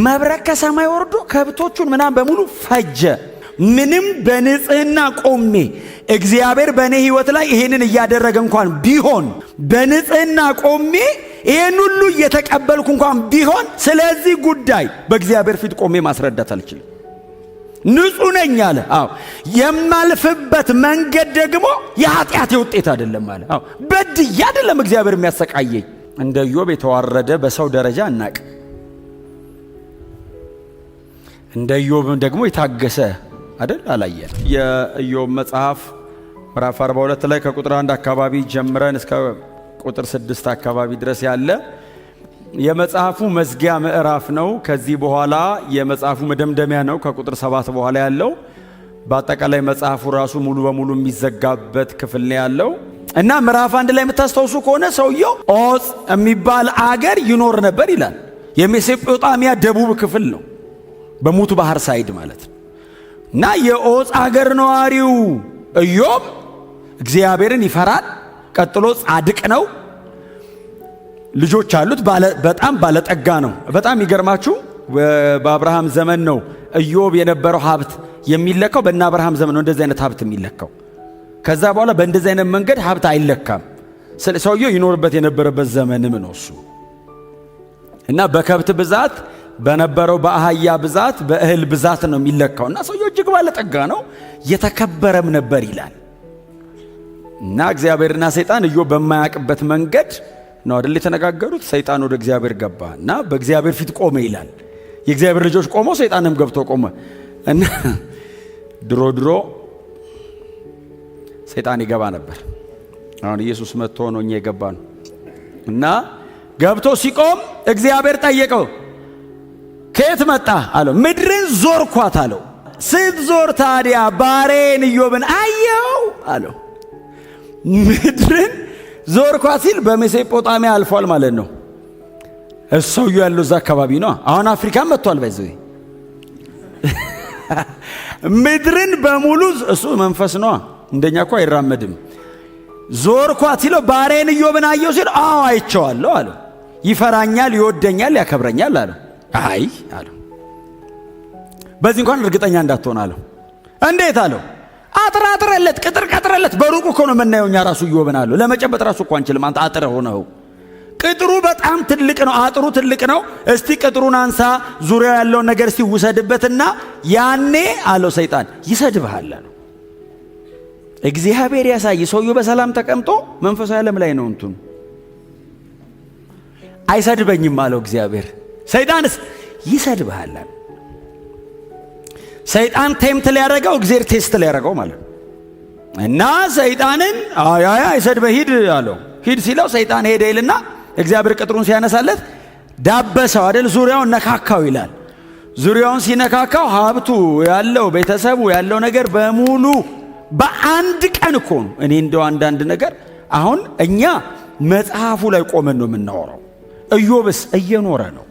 መብረቅ ከሰማይ ወርዶ ከብቶቹን ምናምን በሙሉ ፈጀ። ምንም በንጽህና ቆሜ እግዚአብሔር በእኔ ሕይወት ላይ ይሄንን እያደረገ እንኳን ቢሆን፣ በንጽህና ቆሜ ይሄን ሁሉ እየተቀበልኩ እንኳን ቢሆን፣ ስለዚህ ጉዳይ በእግዚአብሔር ፊት ቆሜ ማስረዳት አልችልም። ንጹሕ ነኝ አለ። አዎ፣ የማልፍበት መንገድ ደግሞ የኃጢአቴ ውጤት አይደለም አለ። አዎ፣ በድዬ አይደለም እግዚአብሔር የሚያሰቃየኝ። እንደ ኢዮብ የተዋረደ በሰው ደረጃ አናቅ። እንደ ኢዮብ ደግሞ የታገሰ አይደል አላየን። የኢዮብ መጽሐፍ ምዕራፍ 42 ላይ ከቁጥር 1 አካባቢ ጀምረን እስከ ቁጥር 6 አካባቢ ድረስ ያለ የመጽሐፉ መዝጊያ ምዕራፍ ነው። ከዚህ በኋላ የመጽሐፉ መደምደሚያ ነው። ከቁጥር 7 በኋላ ያለው በአጠቃላይ መጽሐፉ ራሱ ሙሉ በሙሉ የሚዘጋበት ክፍል ነው ያለው። እና ምዕራፍ 1 ላይ የምታስታውሱ ከሆነ ሰውየው ዖፅ የሚባል አገር ይኖር ነበር ይላል። የሜሶጶጣሚያ ደቡብ ክፍል ነው፣ በሙት ባህር side ማለት ነው። እና የዖፅ አገር ነዋሪው ኢዮብ እግዚአብሔርን ይፈራል። ቀጥሎ ጻድቅ ነው። ልጆች አሉት። በጣም ባለጠጋ ነው። በጣም ይገርማችሁ፣ በአብርሃም ዘመን ነው ኢዮብ የነበረው ሀብት የሚለካው። በእነ አብርሃም ዘመን ነው እንደዚህ አይነት ሀብት የሚለካው። ከዛ በኋላ በእንደዚህ አይነት መንገድ ሀብት አይለካም። ሰውየው ይኖርበት የነበረበት ዘመንም ነው እሱ። እና በከብት ብዛት በነበረው፣ በአህያ ብዛት፣ በእህል ብዛት ነው የሚለካው። እና ሰውየው እጅግ ባለጠጋ ነው፣ የተከበረም ነበር ይላል። እና እግዚአብሔርና ሰይጣን ኢዮብ በማያውቅበት መንገድ ነው አይደል የተነጋገሩት። ሰይጣን ወደ እግዚአብሔር ገባ እና በእግዚአብሔር ፊት ቆመ ይላል። የእግዚአብሔር ልጆች ቆመው ሰይጣንም ገብቶ ቆመ። እና ድሮ ድሮ ሰይጣን ይገባ ነበር። አሁን ኢየሱስ መጥቶ ነው እኛ የገባ ነው። እና ገብቶ ሲቆም እግዚአብሔር ጠየቀው። ከየት መጣ አለው። ምድርን ዞርኳት አለው። ስትዞር ታዲያ ባሪያዬን ኢዮብን አየኸው አለው። ምድርን ዞርኳት ሲል በሜሶጶጣሚያ አልፏል ማለት ነው። ሰውየው ያለው እዛ አካባቢ ነው። አሁን አፍሪካ መጥቷል። By the way ምድርን በሙሉ እሱ መንፈስ ነዋ። እንደኛ እኮ አይራመድም። ዞርኳት ሲለው ባሪያዬን ኢዮብን አየኸው ሲለው አዎ አይቼዋለሁ አለው። ይፈራኛል፣ ይወደኛል፣ ያከብረኛል አለው። አይ አለው፣ በዚህ እንኳን እርግጠኛ እንዳትሆን አለው። እንዴት አለው። አጥር አጥረለት፣ ቅጥር ቀጥረለት። በሩቁ እኮ ነው የምናየው እኛ ራሱ ኢዮብን አለው። ለመጨበጥ ራሱ እኮ አንችልም። አንተ አጥረ ሆነው ቅጥሩ በጣም ትልቅ ነው። አጥሩ ትልቅ ነው። እስቲ ቅጥሩን አንሳ፣ ዙሪያው ያለውን ነገር እስቲ ውሰድበትና ያኔ አለው ሰይጣን ይሰድብሃል አለው። እግዚአብሔር ያሳይ። ሰውየው በሰላም ተቀምጦ መንፈሳዊ ዓለም ላይ ነው እንትኑ። አይሰድበኝም አለው እግዚአብሔር። ሰይጣንስ ይሰድብሃል አለው። ሰይጣን tempt ሊያደርገው፣ እግዚአብሔር test ሊያደርገው ማለት ነው። እና ሰይጣንን አይ አይ አይሰድበህ ሂድ አለው። ሂድ ሲለው ሰይጣን ሄደ ይልና እግዚአብሔር ቅጥሩን ሲያነሳለት ዳበሰው አይደል? ዙሪያውን ነካካው ይላል። ዙሪያውን ሲነካካው ሀብቱ ያለው፣ ቤተሰቡ ያለው ነገር በሙሉ በአንድ ቀን እኮ ነው። እኔ እንደው አንዳንድ ነገር አሁን እኛ መጽሐፉ ላይ ቆመን ነው የምናወራው። ኢዮብስ እየኖረ ነው።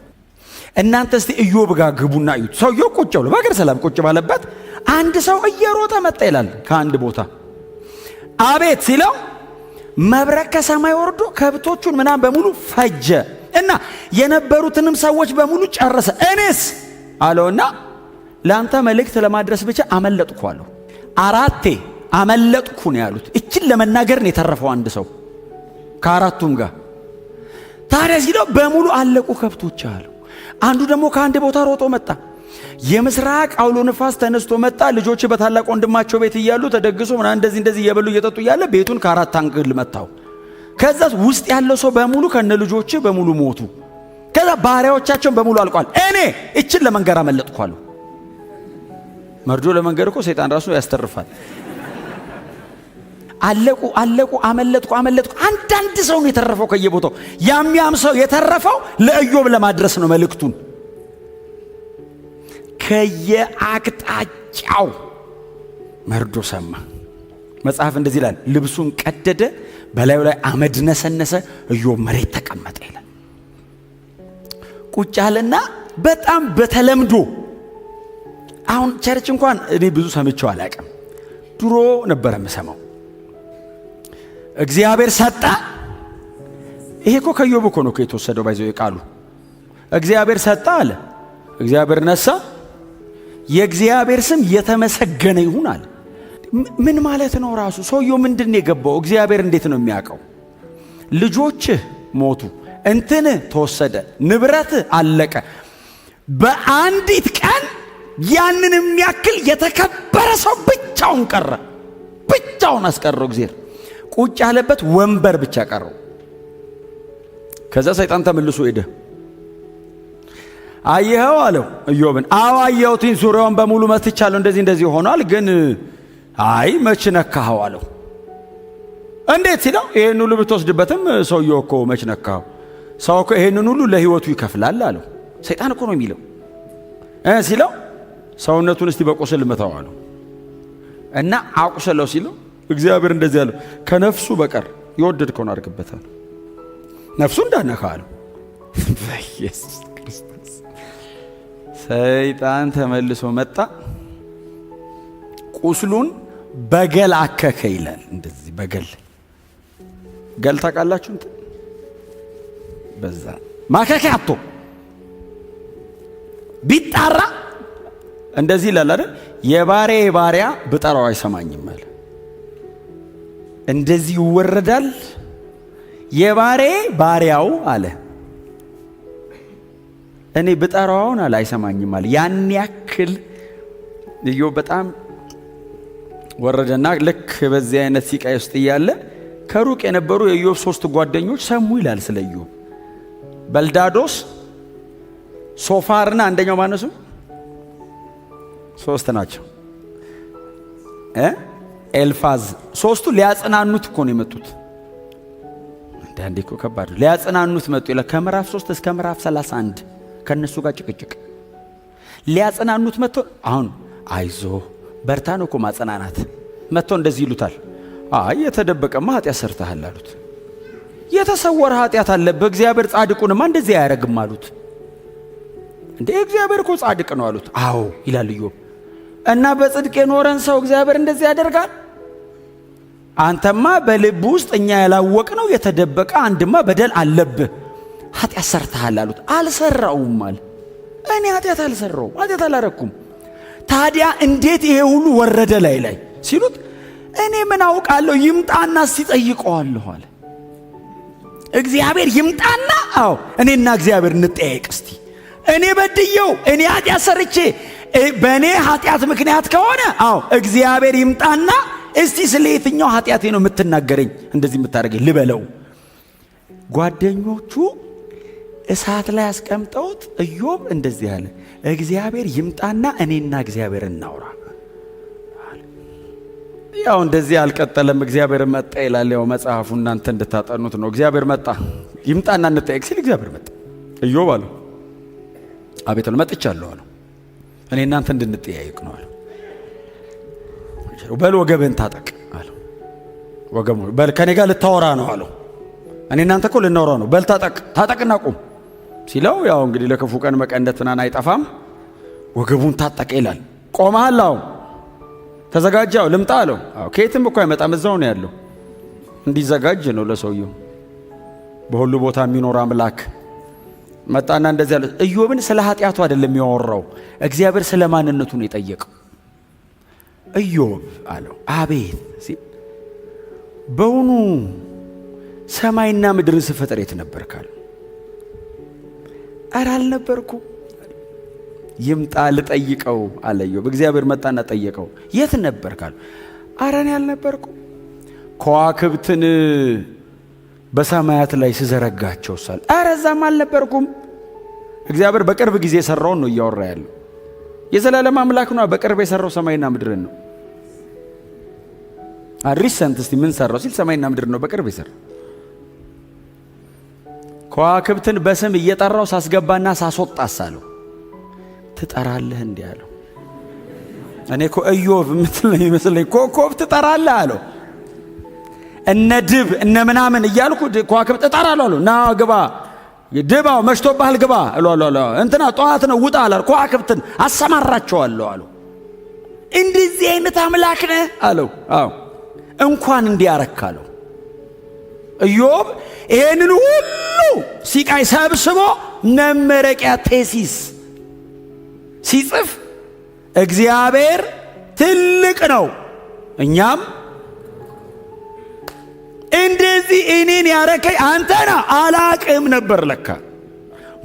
እናንተ እስቲ ኢዮብ ጋር ግቡና እዩት። ሰውየው ቁጭ ብሎ በሀገር ሰላም ቁጭ ባለበት አንድ ሰው እየሮጠ መጣ ይላል ከአንድ ቦታ። አቤት ሲለው መብረቅ ከሰማይ ወርዶ ከብቶቹን ምናምን በሙሉ ፈጀ እና የነበሩትንም ሰዎች በሙሉ ጨረሰ። እኔስ አለውና ለአንተ መልእክት ለማድረስ ብቻ አመለጥኩ አለው። አራቴ አመለጥኩ ነው ያሉት። እችን ለመናገር ነው የተረፈው አንድ ሰው ከአራቱም ጋር። ታዲያ ሲለው በሙሉ አለቁ ከብቶች አለው። አንዱ ደግሞ ከአንድ ቦታ ሮጦ መጣ። የምስራቅ አውሎ ንፋስ ተነስቶ መጣ። ልጆች በታላቅ ወንድማቸው ቤት እያሉ ተደግሶ ምናምን እንደዚህ እንደዚህ እየበሉ እየጠጡ እያለ ቤቱን ከአራት angle መታው። ከዛ ውስጥ ያለው ሰው በሙሉ ከነ ልጆች በሙሉ ሞቱ። ከዛ ባሪያዎቻቸውን በሙሉ አልቋል። እኔ እችን ለመንገር አመለጥኩ አሉ። መርዶ ለመንገር እኮ ሰይጣን ራሱ ያስተርፋል። አለቁ አለቁ፣ አመለጥኩ አመለጥኩ። አንዳንድ ሰው ነው የተረፈው ከየቦታው። ያም ያም ሰው የተረፈው ለኢዮብ ለማድረስ ነው መልእክቱን። ከየአቅጣጫው መርዶ ሰማ። መጽሐፍ እንደዚህ ይላል፣ ልብሱን ቀደደ፣ በላዩ ላይ አመድ ነሰነሰ፣ ኢዮብ መሬት ተቀመጠ ይላል። ቁጭ አለና በጣም በተለምዶ አሁን church እንኳን እኔ ብዙ ሰምቼው አላቅም። ድሮ ነበረ የምሰማው። እግዚአብሔር ሰጠ። ይሄ እኮ ከኢዮብ እኮ ነው የተወሰደው። By the way ቃሉ እግዚአብሔር ሰጠ አለ፣ እግዚአብሔር ነሳ፣ የእግዚአብሔር ስም የተመሰገነ ይሁን አለ። ምን ማለት ነው? ራሱ ሰውየው ምንድን ነው የገባው? እግዚአብሔር እንዴት ነው የሚያውቀው? ልጆችህ ሞቱ፣ እንትንህ ተወሰደ፣ ንብረትህ አለቀ። በአንዲት ቀን ያንን የሚያክል የተከበረ ሰው ብቻውን ቀረ። ብቻውን አስቀረው እግዚአብሔር። ቁጭ ያለበት ወንበር ብቻ ቀረው። ከዛ ሰይጣን ተመልሶ ሄደ። አየኸው አለው ኢዮብን። አዎ አየሁትኝ፣ ዙሪያውን በሙሉ መትቻለሁ፣ እንደዚህ እንደዚህ ሆኗል። ግን አይ መች ነካኸው አለው። እንዴት ሲለው ይሄን ሁሉ ብትወስድበትም ሰውየው እኮ መች ነካኸው፣ ሰው እኮ ይሄንን ሁሉ ለህይወቱ ይከፍላል አለው። ሰይጣን እኮ ነው የሚለው ሲለው ሰውነቱን እስቲ በቁስል ምታው አለው እና አቁስለው ሲለው እግዚአብሔር እንደዚህ አለው፣ ከነፍሱ በቀር የወደድከውን አድርግበታል፣ ነፍሱ እንዳነካ አለው። በኢየሱስ ክርስቶስ ሰይጣን ተመልሶ መጣ። ቁስሉን በገል አከከ ይላል። እንደዚህ በገል ገል ታውቃላችሁ? እንትን በዛ ማከኪያ አጥቶ ቢጣራ እንደዚህ ይላል አይደል? የባሪያዬ ባሪያ ብጠራው አይሰማኝም አለ። እንደዚህ ይወረዳል። የባሪያዬ ባሪያው አለ እኔ ብጠራው አሁን አለ አይሰማኝም አለ። ያን ያክል ኢዮብ በጣም ወረደና ልክ በዚህ አይነት ሲቃይ ውስጥ እያለ ከሩቅ የነበሩ የኢዮብ ሶስት ጓደኞች ሰሙ ይላል ስለ ኢዮብ። በልዳዶስ፣ ሶፋርና አንደኛው ማነው ስሙ? ሶስት ናቸው። ኤልፋዝ። ሶስቱ ሊያጽናኑት እኮ ነው የመጡት። አንዳንዴ እኮ ከባድ ነው። ሊያጽናኑት መጡ ይላል። ከምዕራፍ 3 እስከ ምዕራፍ 31 ከነሱ ጋር ጭቅጭቅ። ሊያጽናኑት መጥቶ አሁን አይዞ በርታ ነው እኮ ማጽናናት። መጥቶ እንደዚህ ይሉታል። አይ የተደበቀማ ኃጢአት ሰርተሃል አሉት። የተሰወረ ኃጢአት አለብህ፣ እግዚአብሔር ጻድቁንማ እንደዚህ አያረግም አሉት። እንዴ እግዚአብሔር እኮ ጻድቅ ነው አሉት። አዎ ይላል ኢዮብ። እና በጽድቅ የኖረን ሰው እግዚአብሔር እንደዚህ ያደርጋል? አንተማ በልብ ውስጥ እኛ ያላወቅነው የተደበቀ አንድማ በደል አለብህ፣ ኃጢአት ሰርተሃል አሉት። አልሰራውም አለ። እኔ ኃጢአት አልሰራውም፣ ኃጢአት አላረኩም። ታዲያ እንዴት ይሄ ሁሉ ወረደ ላይ ላይ ሲሉት እኔ ምን አውቃለሁ፣ ይምጣና ሲጠይቀዋለሁ አለ። እግዚአብሔር ይምጣና አዎ እኔና እግዚአብሔር እንጠያየቅ እስቲ። እኔ በድየው እኔ ኃጢአት ሰርቼ በእኔ ኃጢአት ምክንያት ከሆነ አዎ እግዚአብሔር ይምጣና እስቲ ስለ የትኛው ኃጢአቴ ነው የምትናገረኝ እንደዚህ የምታደርገኝ ልበለው። ጓደኞቹ እሳት ላይ አስቀምጠውት ኢዮብ እንደዚህ አለ፣ እግዚአብሔር ይምጣና እኔና እግዚአብሔር እናውራ። ያው እንደዚህ አልቀጠለም። እግዚአብሔር መጣ ይላል ያው መጽሐፉ፣ እናንተ እንድታጠኑት ነው። እግዚአብሔር መጣ፣ ይምጣና እንጠየቅ ሲል እግዚአብሔር መጣ። ኢዮብ አለው አቤት አለው፣ መጥቻለሁ አለው። እኔ እናንተ እንድንጠያየቅ ነው አለው። በል ወገብህን ታጠቅ አለው። ወገቡ በል ከኔ ጋር ልታወራ ነው አለው። እኔ እናንተ እኮ ልናወራ ነው። በል ታጠቅ ታጠቅና ቁም ሲለው ያው እንግዲህ ለክፉ ቀን መቀነት ምናምን አይጠፋም። ወገቡን ታጠቀ ይላል። ቆመሃል? አዎ። ተዘጋጃው? ልምጣ አለው። አዎ። ከየትም እኮ አይመጣም፣ እዛው ነው ያለው። እንዲዘጋጅ ነው ለሰውየው። በሁሉ ቦታ የሚኖር አምላክ መጣና እንደዚህ አለ። ኢዮብን ስለ ኃጢአቱ አይደለም ያወራው፣ እግዚአብሔር ስለ ማንነቱ ነው የጠየቀው። ኢዮብ አለው አቤት ሲል በውኑ ሰማይና ምድርን ስፈጥር የት ነበርክ አለው። ኧረ አልነበርኩም። ይምጣ ልጠይቀው አለ ኢዮብ። እግዚአብሔር መጣና ጠየቀው። የት ነበርክ አለው። ኧረ እኔ አልነበርኩም። ከዋክብትን በሰማያት ላይ ስዘረጋቸው ሳል ኧረ እዛም አልነበርኩም። እግዚአብሔር በቅርብ ጊዜ የሰራውን ነው እያወራ ያለው። የዘላለም አምላክ ነው። በቅርብ የሰራው ሰማይና ምድርን ነው። Recent እስቲ ምን ሰራው ሲል ሰማይና ምድርን ነው በቅርብ የሰራው። ከዋክብትን በስም እየጠራው ሳስገባና ሳስወጣስ አለው። ትጠራለህ እንዲህ አለው። እኔ እኮ ኢዮብ የምትል ነው የሚመስለኝ። ኮከብ ትጠራለህ አለው። እነ ድብ እነ ምናምን እያልኩ ከዋክብት እጠራለሁ አለው። ና ግባ ድባው መሽቶብሃል ግባ እለዋለሁ። እንትና ጠዋት ነው ውጣ አለ። ከዋክብትን አሰማራቸዋለሁ አለው። እንደዚህ አይነት አምላክ ነህ አለው። አዎ እንኳን እንዲያረክ አለው። ኢዮብ ይሄንን ሁሉ ሲቃይ ሰብስቦ መመረቂያ thesis ሲጽፍ እግዚአብሔር ትልቅ ነው፣ እኛም እንደዚህ እኔን ያረከኝ አንተና አላቅም ነበር ለካ፣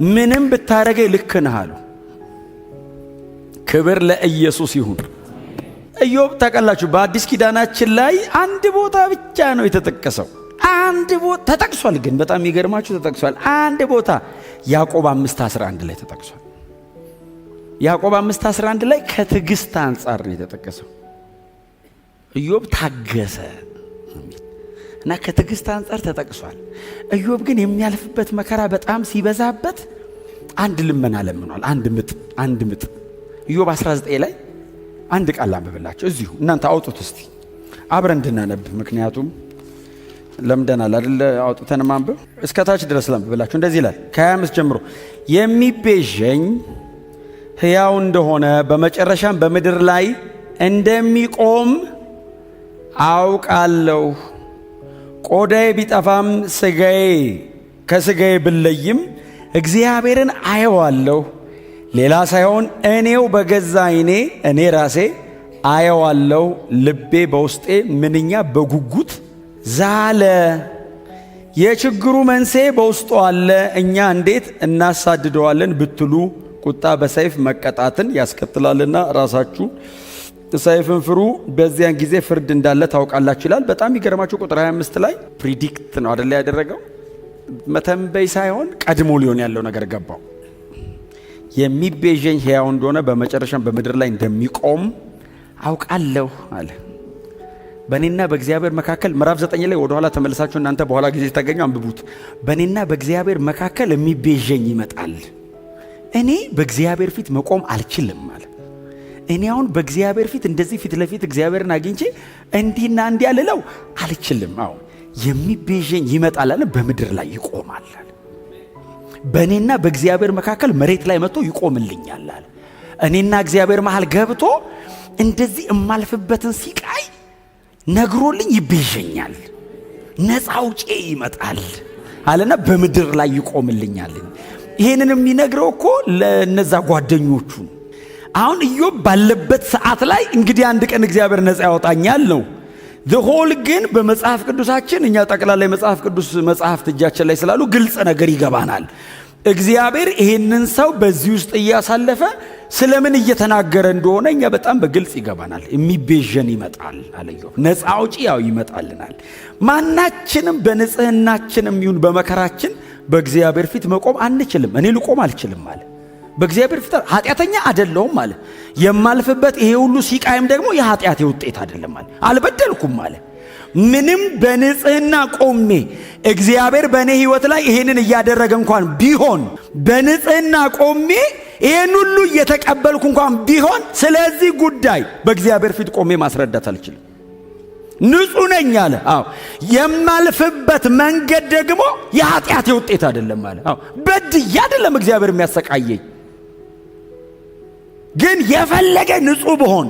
ምንም ብታረገኝ ልክ ነህ አሉ። ክብር ለኢየሱስ ይሁን። ኢዮብ ታውቃላችሁ፣ በአዲስ ኪዳናችን ላይ አንድ ቦታ ብቻ ነው የተጠቀሰው። አንድ ቦታ ተጠቅሷል፣ ግን በጣም የሚገርማችሁ ተጠቅሷል። አንድ ቦታ ያዕቆብ 5:11 ላይ ተጠቅሷል። ያዕቆብ 5:11 ላይ ከትዕግስት አንጻር ነው የተጠቀሰው። ኢዮብ ታገሰ እና ከትዕግስት አንጻር ተጠቅሷል። ኢዮብ ግን የሚያልፍበት መከራ በጣም ሲበዛበት አንድ ልመና ለምኗል። አንድ ምጥ አንድ ምጥ ኢዮብ 19 ላይ አንድ ቃል ላንብብላችሁ እዚሁ እናንተ አውጡት እስቲ አብረን እንድናነብ፣ ምክንያቱም ለምደናል አይደለ? አውጥተን ማንበብ። እስከ ታች ድረስ ላንብብላችሁ። እንደዚህ ይላል ከ25 ጀምሮ፣ የሚቤዠኝ ሕያው እንደሆነ በመጨረሻም በምድር ላይ እንደሚቆም አውቃለሁ። ቆዳዬ ቢጠፋም ስጋዬ ከስጋዬ ብለይም እግዚአብሔርን አየዋለሁ። ሌላ ሳይሆን እኔው በገዛ ዓይኔ እኔ ራሴ አየዋለሁ። ልቤ በውስጤ ምንኛ በጉጉት ዛለ። የችግሩ መንስኤ በውስጡ አለ። እኛ እንዴት እናሳድደዋለን ብትሉ ቁጣ በሰይፍ መቀጣትን ያስከትላልና ራሳችሁ ሰይፍን ፍሩ፣ በዚያን ጊዜ ፍርድ እንዳለ ታውቃላችሁ ይላል። በጣም ይገርማችሁ ቁጥር 25 ላይ predict ነው አደለ ያደረገው፣ መተንበይ ሳይሆን ቀድሞ ሊሆን ያለው ነገር ገባው። የሚቤዠኝ ሕያው እንደሆነ በመጨረሻም በምድር ላይ እንደሚቆም አውቃለሁ አለ። በእኔና በእግዚአብሔር መካከል፣ ምዕራፍ 9 ላይ ወደኋላ ተመልሳችሁ እናንተ በኋላ ጊዜ ታገኙ አንብቡት። በእኔና በእግዚአብሔር መካከል የሚቤዠኝ ይመጣል። እኔ በእግዚአብሔር ፊት መቆም አልችልም አለ። እኔ አሁን በእግዚአብሔር ፊት እንደዚህ ፊት ለፊት እግዚአብሔርን አግኝቼ እንዲህና እንዲያ ልለው አልችልም። አዎ፣ የሚቤዠኝ ይመጣል አለ፣ በምድር ላይ ይቆማል አለ። በእኔና በእግዚአብሔር መካከል መሬት ላይ መጥቶ ይቆምልኛል አለ። እኔና እግዚአብሔር መሃል ገብቶ እንደዚህ እማልፍበትን ሲቃይ ነግሮልኝ ይቤዠኛል፣ ነፃ አውጪ ይመጣል አለና በምድር ላይ ይቆምልኛል። ይሄንን የሚነግረው እኮ ለነዛ ጓደኞቹ ነው። አሁን ኢዮብ ባለበት ሰዓት ላይ እንግዲህ አንድ ቀን እግዚአብሔር ነፃ ያወጣኛል ነው። The whole ግን በመጽሐፍ ቅዱሳችን እኛ ጠቅላላ የመጽሐፍ ቅዱስ መጽሐፍት እጃችን ላይ ስላሉ ግልጽ ነገር ይገባናል። እግዚአብሔር ይሄንን ሰው በዚህ ውስጥ እያሳለፈ ስለምን እየተናገረ እንደሆነ እኛ በጣም በግልጽ ይገባናል። የሚቤዠን ይመጣል አለ ኢዮብ። ነፃ አውጪ ያው ይመጣልናል። ማናችንም በንጽህናችንም ይሁን በመከራችን በእግዚአብሔር ፊት መቆም አንችልም። እኔ ልቆም አልችልም አለ። በእግዚአብሔር ፊት ኃጢአተኛ አይደለሁም አለ። የማልፍበት ይሄ ሁሉ ሲቃይም ደግሞ የኃጢአቴ ውጤት አይደለም አለ። አልበደልኩም አለ። ምንም በንጽህና ቆሜ እግዚአብሔር በእኔ ሕይወት ላይ ይሄንን እያደረገ እንኳን ቢሆን፣ በንጽህና ቆሜ ይሄን ሁሉ እየተቀበልኩ እንኳን ቢሆን፣ ስለዚህ ጉዳይ በእግዚአብሔር ፊት ቆሜ ማስረዳት አልችልም። ንጹሕ ነኝ አለ። አዎ፣ የማልፍበት መንገድ ደግሞ የኃጢአቴ ውጤት አይደለም አለ። አዎ፣ በድዬ አይደለም እግዚአብሔር የሚያሰቃየኝ። ግን የፈለገ ንጹሕ ብሆን፣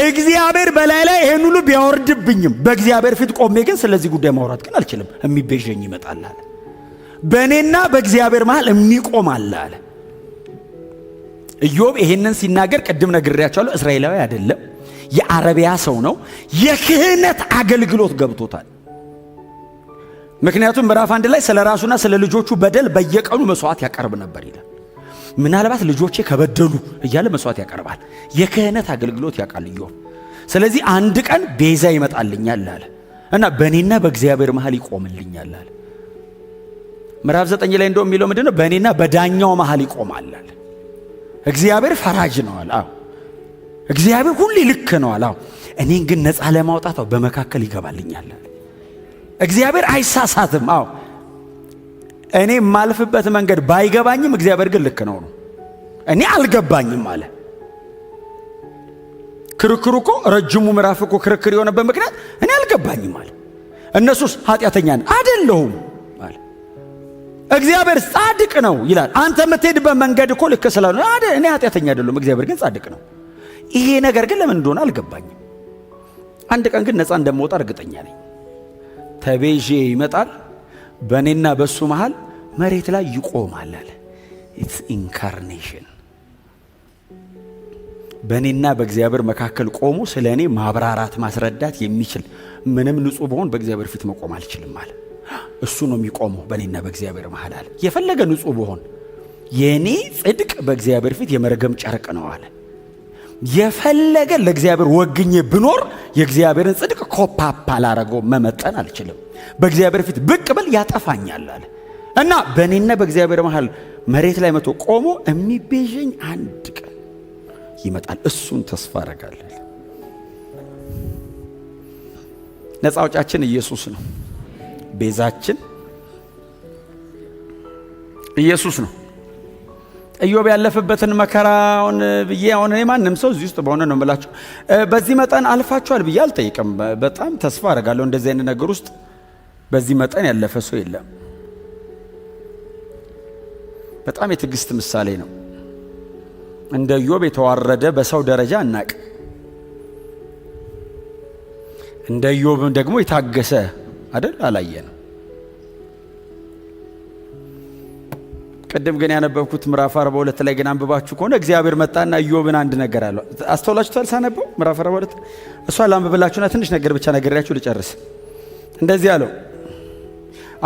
እግዚአብሔር በላይ ላይ ይሄን ሁሉ ቢያወርድብኝም፣ በእግዚአብሔር ፊት ቆሜ ግን ስለዚህ ጉዳይ ማውራት ግን አልችልም። የሚቤዠኝ ይመጣል አለ። በእኔና በእግዚአብሔር መሃል የሚቆም አለ አለ። ኢዮብ ይሄንን ሲናገር ቅድም ነግሬያቸዋለሁ። እስራኤላዊ አይደለም፣ የአረቢያ ሰው ነው። የክህነት አገልግሎት ገብቶታል። ምክንያቱም ምዕራፍ 1 ላይ ስለ ራሱና ስለ ልጆቹ በደል በየቀኑ መስዋዕት ያቀርብ ነበር ይላል። ምናልባት ልጆቼ ከበደሉ እያለ መስዋዕት ያቀርባል። የክህነት አገልግሎት ያውቃል ኢዮብ። ስለዚህ አንድ ቀን ቤዛ ይመጣልኛል አለ እና በእኔና በእግዚአብሔር መሃል ይቆምልኛል አለ። ምዕራፍ 9 ላይ እንደው የሚለው ምንድነው? በእኔና በዳኛው መሃል ይቆማል አለ። እግዚአብሔር ፈራጅ ነው አለ። አዎ፣ እግዚአብሔር ሁሌ ልክ ነው አለ። አዎ፣ እኔን ግን ነፃ ለማውጣት በመካከል ይገባልኛል አለ። እግዚአብሔር አይሳሳትም። አዎ፣ እኔ የማልፍበት መንገድ ባይገባኝም እግዚአብሔር ግን ልክ ነው ነው። እኔ አልገባኝም አለ። ክርክሩ እኮ ረጅሙ ምዕራፍ እኮ ክርክር የሆነበት ምክንያት እኔ አልገባኝም አለ። እነሱስ ኃጢአተኛ ነን አይደለሁም አለ። እግዚአብሔር ጻድቅ ነው ይላል። አንተ የምትሄድበት መንገድ እኮ ልክ ስላልሆነ እኔ ኃጢአተኛ አይደለሁም፣ እግዚአብሔር ግን ጻድቅ ነው። ይሄ ነገር ግን ለምን እንደሆነ አልገባኝም። አንድ ቀን ግን ነፃ እንደምወጣ እርግጠኛ ነኝ። ተቤዤ ይመጣል፣ በእኔና በእሱ መሃል መሬት ላይ ይቆማል አለ። It's incarnation። በእኔና በእግዚአብሔር መካከል ቆሞ ስለ እኔ ማብራራት ማስረዳት የሚችል፣ ምንም ንጹሕ ብሆን በእግዚአብሔር ፊት መቆም አልችልም አለ። እሱ ነው የሚቆመው በእኔና በእግዚአብሔር መሃል አለ። የፈለገ ንጹሕ ብሆን የእኔ ጽድቅ በእግዚአብሔር ፊት የመርገም ጨርቅ ነው አለ። የፈለገ ለእግዚአብሔር ወግኜ ብኖር የእግዚአብሔርን ጽድቅ cope up አላረገው፣ መመጠን አልችልም። በእግዚአብሔር ፊት ብቅ ብል ያጠፋኛል አለ። እና በእኔና በእግዚአብሔር መሃል መሬት ላይ መቶ ቆሞ የሚቤዠኝ አንድ ቀን ይመጣል። እሱን ተስፋ አረጋለሁ። ነፃ አውጫችን ኢየሱስ ነው። ቤዛችን ኢየሱስ ነው። ኢዮብ ያለፈበትን መከራውን ብዬ አሁን እኔ ማንም ሰው እዚህ ውስጥ በሆነ ነው የምላችሁ፣ በዚህ መጠን አልፋችኋል ብዬ አልጠይቅም። በጣም ተስፋ አደርጋለሁ እንደዚህ አይነት ነገር ውስጥ በዚህ መጠን ያለፈ ሰው የለም። በጣም የትዕግስት ምሳሌ ነው። እንደ ኢዮብ የተዋረደ በሰው ደረጃ አናቅ። እንደ ኢዮብ ደግሞ የታገሰ አይደል አላየንም። ቅድም ግን ያነበብኩት ምዕራፍ 42 ላይ ግን አንብባችሁ ከሆነ እግዚአብሔር መጣና ኢዮብን አንድ ነገር አለው። አስተውላችኋል? ሳነበው ምዕራፍ 42 እሷ ላንብብላችሁና ትንሽ ነገር ብቻ ነግሬያችሁ ልጨርስ። እንደዚህ አለው፣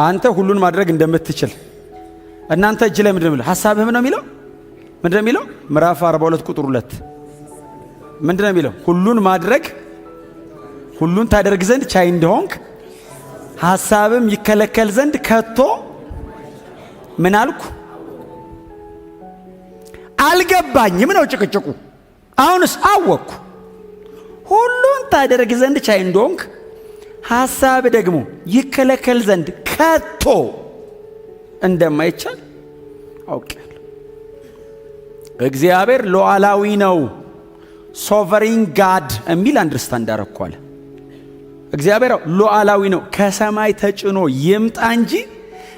አንተ ሁሉን ማድረግ እንደምትችል እናንተ እጅ ላይ ምንድን ነው የሚለው? ሐሳብህም ነው የሚለው? ምንድን ነው የሚለው? ምዕራፍ 42 ቁጥር 2 ምንድን ነው የሚለው? ሁሉን ማድረግ ሁሉን ታደርግ ዘንድ ቻይ እንደሆንክ ሐሳብም ይከለከል ዘንድ ከቶ ምን አልኩ? አልገባኝም ነው ጭቅጭቁ። አሁንስ አወቅኩ። ሁሉን ታደርግ ዘንድ ቻይ እንደሆንክ ሐሳብ ደግሞ ይከለከል ዘንድ ከቶ እንደማይቻል አውቄያለሁ። እግዚአብሔር ሉዓላዊ ነው፣ sovereign God የሚል understand አረኳል። እግዚአብሔር ሉዓላዊ ነው። ከሰማይ ተጭኖ ይምጣ እንጂ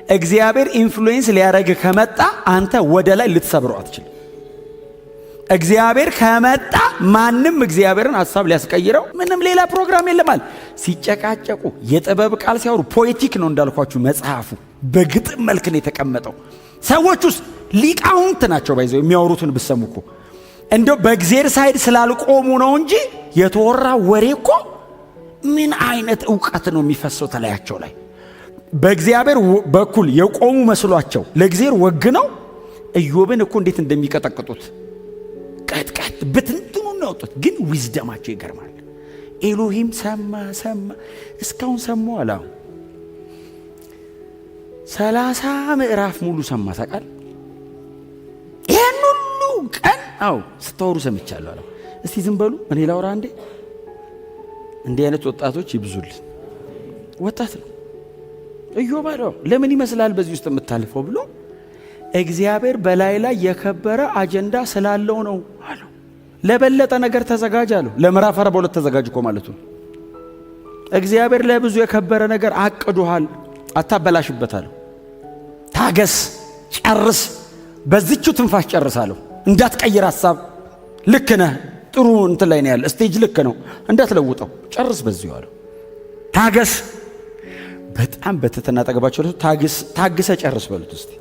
እግዚአብሔር influence ሊያደርግ ከመጣ አንተ ወደ ላይ ልትሰብረው አትችልም። እግዚአብሔር ከመጣ ማንም እግዚአብሔርን ሐሳብ ሊያስቀይረው ምንም ሌላ ፕሮግራም የለም አለ። ሲጨቃጨቁ የጥበብ ቃል ሲያወሩ poetic ነው እንዳልኳችሁ፣ መጽሐፉ በግጥም መልክ ነው የተቀመጠው። ሰዎች ውስጥ ሊቃውንት ናቸው፣ by the way የሚያወሩትን ብሰሙ እኮ እንደው በእግዜር side ስላልቆሙ ነው እንጂ የተወራ ወሬ እኮ ምን አይነት እውቀት ነው የሚፈሰው ተለያቸው ላይ። በእግዚአብሔር በኩል የቆሙ መስሏቸው ለእግዚአብሔር ወግነው ኢዮብን እኮ እንዴት እንደሚቀጠቅጡት ቀጥቀጥ ብትንትኑን ነው ያወጡት። ግን wisdom ኣቸው ይገርማል። ኤሎሂም ሰማ ሰማ እስካሁን ሰማ አለ። 30 ምዕራፍ ሙሉ ሰማ ታውቃለህ። ይሄን ሁሉ ቀን አው ስታወሩ ሰምቻለሁ አለ። እስቲ ዝም በሉ እኔ ላውራ አንዴ። እንዲህ አይነት ወጣቶች ይብዙልን። ወጣት ነው ኢዮብ አለው። ለምን ይመስላል በዚህ ውስጥ የምታልፈው ብሎ እግዚአብሔር በላይ ላይ የከበረ አጀንዳ ስላለው ነው አለው። ለበለጠ ነገር ተዘጋጅ አለው። ለምዕራፍ 42 ተዘጋጅ እኮ ማለቱ ነው። እግዚአብሔር ለብዙ የከበረ ነገር አቅዶሃል፣ አታበላሽበት አለው። ታገስ፣ ጨርስ፣ በዚቹ ትንፋሽ ጨርስ አለው። እንዳትቀይር ሐሳብ። ልክ ነህ፣ ጥሩ እንትን ላይ ነው ያለ stage ልክ ነው፣ እንዳትለውጠው፣ ጨርስ በዚሁ አለው። ታገስ። በጣም በትህትና አጠገባቸው ታግሰ ጨርስ በሉት እስቲ።